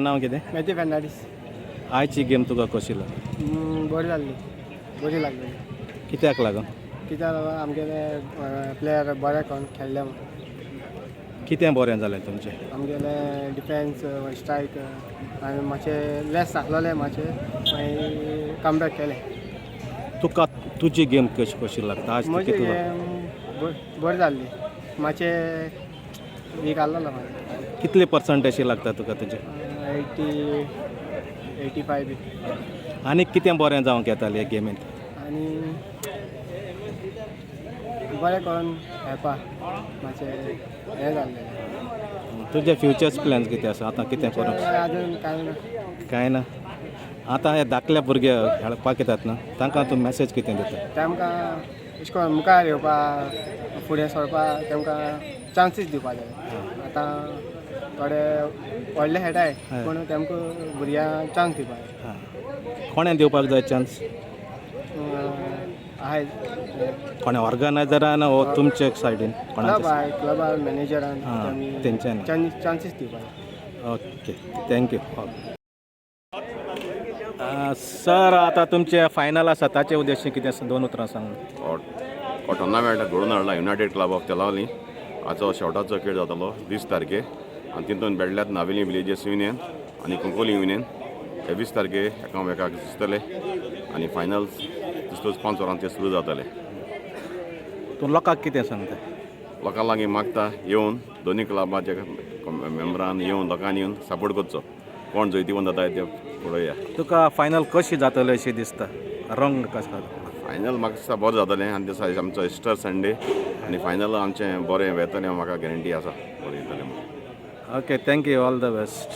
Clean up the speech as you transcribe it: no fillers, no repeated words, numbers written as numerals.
नांव कितें? मॅथ्यू फर्नांडीस. आयची गेम तुका कशी लागली? बरी जाल्ली, बरी लागलेली. कित्याक लागून? कित्याक लागून, आमगेले प्लेयर बरे करून खेळ्ळे म्हणून. कितें बरें जालें तुमचें? आमगेले डिफेन्स, स्ट्रायक आनी मातशें लेस आसलोले, मातशें मागीर कमबॅक केलें. तुका तुजी गेम कशी कशी लागता आज? म्हजी तुका गेम बरी जाल्ली, मातशें वीक आसलेलो मागीर. कितले पर्संट अशी लागता तुका तुजे? 80, 85 बी. आनी कितें बरें जावंक येतालें हे गेमींत? आनी बरें करून खेळपा मातशें हें जाल्लें. तुजे फ्युचर्स प्लॅन्स कितें आसा आतां, कितें करूंक? अजून कांय ना. कांय ना. आतां हे धाकले भुरगे खेळपाक येतात ना, तांकां तूं मॅसेज कितें दिता? तेमकां अशें करून मुखार येवपा, फुडें सरपा तेमकां चान्सीस दिवपा जाय. आतां थोडे व्हडले खेळटाय, पूण तेमकां भुरग्यांक चान्स दिवपा जाय. हां, कोणें दिवपाक जाय चान्स? आहाय. कोणें, ऑर्गनायजरान वो तुमचे सायडीन? क्लब कोणाचे? आहाय, क्लबार मॅनेजरान. तेंच्यांनी. चान्सीस दिवपा जाय. Okay, thank you sir. आतां तुमचें फायनल आसा, ताचे उद्देश्य कितें आसा, दोन उतरां सांग. हो टुर्नामेंट घडोवन हाडला युनायटेड क्लब ऑफ तेलावली. हाचो शेवटाचो खेळ जातलो 20 तारखे आनी तितून बेडल्यात नावेली विलेजीस युनियन आनी कुंकोली युनियन. हे 20 तारखे एकामेकाक झुजतले आनी फायनल दिसतूच 5 वरांचेर सुरू जातले. तूं लोकांक कितें सांगता? लोकां लागीं मागता, येवन दोनूय क्लबाचे मेंबरान येवन, लोकांनी येवन सपोर्ट करचो. कोण जैतिवंत जाता ते पळोवया. तुका फायनल कशी जातली अशी दिसता, रंग कसो? फायनल म्हाका दिसता बरें जातलें आनी दिसा आमचो इस्टर संडे आनी फायनल आमचें बरें वेतलें, म्हाका गॅरंटी आसा बरें येतलें म्हणून. Okay, thank you, all the best.